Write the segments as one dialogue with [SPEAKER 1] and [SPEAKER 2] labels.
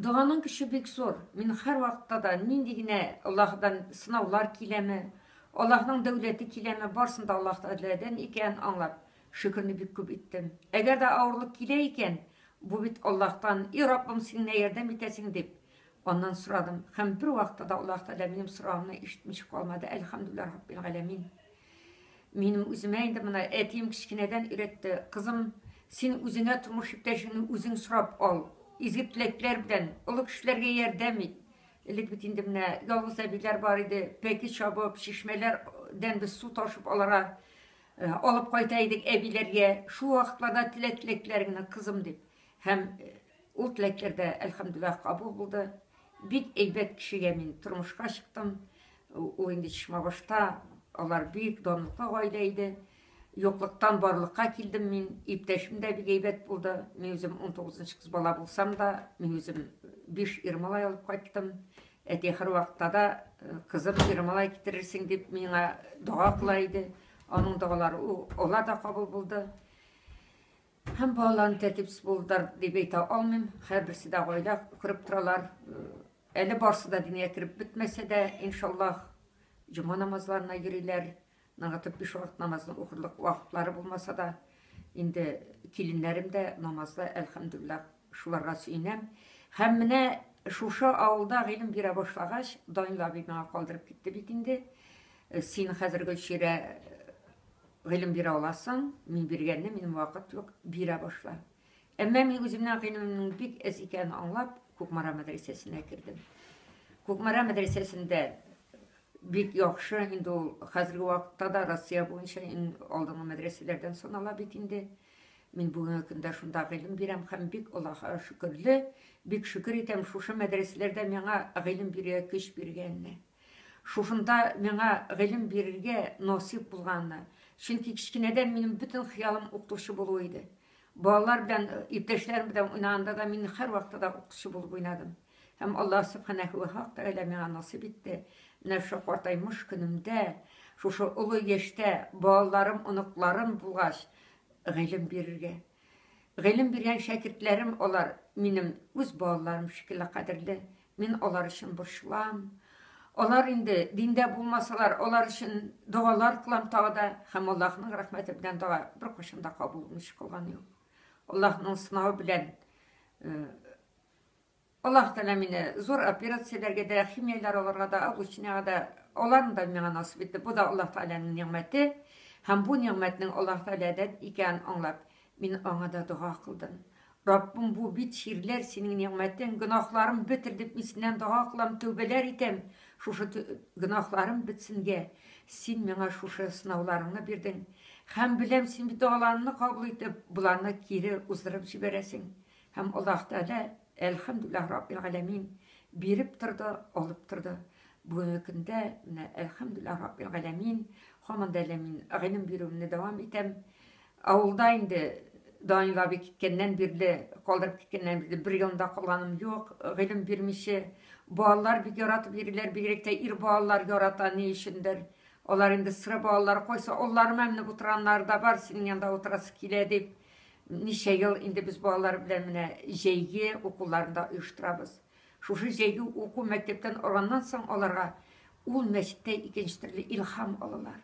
[SPEAKER 1] Доганың көче бик зур. Мин һәрвакытта да нинди генә Аллаһыдан сынаулар киләме, Аллаһның дәүләте киләме, барсын да Аллаһ Тәгаләдән икәнен аңлап, шөкерне бик күп иттем. Әгәр дә авырлык килә икән, бу бит Аллаһтан, И Раббым, син генә ярдәм итәсең, дип, аннан сорадым. Һәм бервакытта да Аллаһ Тәгалә минем соравымны ишетмичә калмады. Әлхәмдүлилләһ Раббил галәмин. Минем үземә инде моны әтием кечкенәдән өйрәтте. Кызым, син үзеңә тормыш иптәшеңне үзең сорап ал. Изге теләкләр белән олы кешеләргә ярдәм ит. Элек бит инде менә ялгыз әбиләр бар иде, пәке чабып, чишмәләрдән без су ташып аларга э, алып кайта идек әбиләргә. Шул вакытларда телә теләкләреңне, кызым, дип. Һәм э, ул теләкләр дә, әлхәмдүлилләһ, кабул булды. Бик әйбәт кешегә мин тормышка чыктым. Ул инде Чишмабашта, алар бик данлыклы гаилә иде. Юклыктан барлыкка килдем мин. Иптәшем дә бик әйбәт булды. Мин үзем 19 кыз бала булсам да, мин үзем 5 ир малай алып кайттым. Әти һәрвакытта да э, кызым ир малай китерерсең дип миңа дога кыла иде. Аның догалары алар да кабул булды. Һәм балаларым тәртипсез булдылар дип әйтә алмыйм. Һәрберсе дә гаилә корып торалар. Әле барсы да дингә кереп бетмәсә дә, иншаллаһ, җома намазларына йөриләр. Ныгытып биш вакыт намазны укырлык вакытлары булмаса да, инде киленнәрем дә намазлы, әлхәмдүлилләһ, шуларга сөенәм. Һәм менә шушы авылда гыйлем бирә башлагач, Данил абый миңа калдырып китте бит инде. Син хәзер, Гөлчирә, Гыйлем бирә аласың, мин биргәнне, минем вакыт юк, бирә башла. Әмма мин үземнең гыйлемемнең бик әз икәнен аңлап, Кукмара мәдрәсәсенә кердем. Кукмара мәдрәсәсендә бик яхшы, инде ул хәзерге вакытта да Россия буенча иң алдынгы мәдрәсәләрдән санала бит инде. Мин бүгенге көндә шунда гыйлем бирәм һәм бик Аллаһка шөкерле, бик шөкер итәм шушы мәдрәсәләрдә миңа гыйлем бирергә көч биргәненә. Шушында миңа гыйлем бирергә насыйп булганына. Чөнки кечкенәдән минем бөтен хыялым укытучы булу иде. Балалар белән, иптәшләрем белән уйнаганда да мин һәрвакытта да укытучы булып уйнадым. Һәм Аллаһ Сүбхәнәһү вә Хак Тәгалә миңа насыйп итте. Менә шушы картаймыш көнемдә, шушы олы яшьтә балаларым, оныкларым булгач, гыйлем бирергә. Гыйлем биргән шәкертләрем алар минем үз балаларым шикелле кадерле. Мин алар өчен борчылам. Алар инде диндә булмасалар, алар өчен догалар кылам тагы да һәм Аллаһның рәхмәте белән дога беркайчан да кабул булмыйча калган юк. Аллаһның сынавы белән э, Аллаһ Тәгалә мине зур операцияләргә дә, химияләр алырга да, облучениега да, аларны да миңа насыйп итте. Бу да Аллаһ Тәгаләнең нигъмәте. Һәм бу нигъмәтнең Аллаһ Тәгаләдән икәнен аңлап, мин аңа да дога кылдым. Раббым, бу бит чирләр синең нигъмәтең, гөнаһларым бетер дип мин синнән дога кылам, тәүбәләр итәм. Шушы гөнаһларым бетсенгә, син миңа шушы сынауларыңны бирдең. Һәм беләм, син бит догаларымны кабул итеп, боларны кире уздырып җибәрәсең. Һәм Аллаһ Тәгалә, әлхәмдүлилләһ Раббил галәмин, биреп торды, алып торды. Бүгенге көндә менә әлхәмдүлилләһ Раббил галәмин, һаман да әле мин гыйлем бирүемне дәвам итәм. Авылда инде Данил абый киткәннән бирле, калдырып киткәннән бирле бер елында калганым юк, гыйлем бирмичә. Балалар бик яратып йөриләр, бигрәк тә ир балалар ярата, ни өчендер. Алар инде сыры балалар, кайсы алларыма менеп утырганнары да бар, синең янда утырасы килә дип. Ничә ел инде без балалар белән менә җәйге укуларны да оештырабыз. Шушы җәйге уку мәктәптән алганнан соң аларга ул мәчеттә икенче төрле илһам алалар.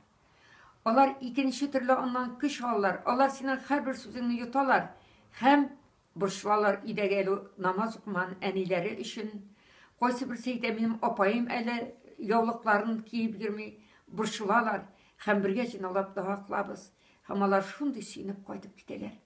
[SPEAKER 1] Алар икенче төрле аннан көч алалар. Алар синең һәрбер сүзеңне йоталар һәм борчылалар өйдәге әле намаз укымаган әниләре өчен. Кайсы берсе әйтә, минем апаем әле яулыкларын киеп йөрми. Борчылалар һәм бергә җыйнаулап дога кылабыз. Һәм алар шундый сөенеп кайтып китәләр.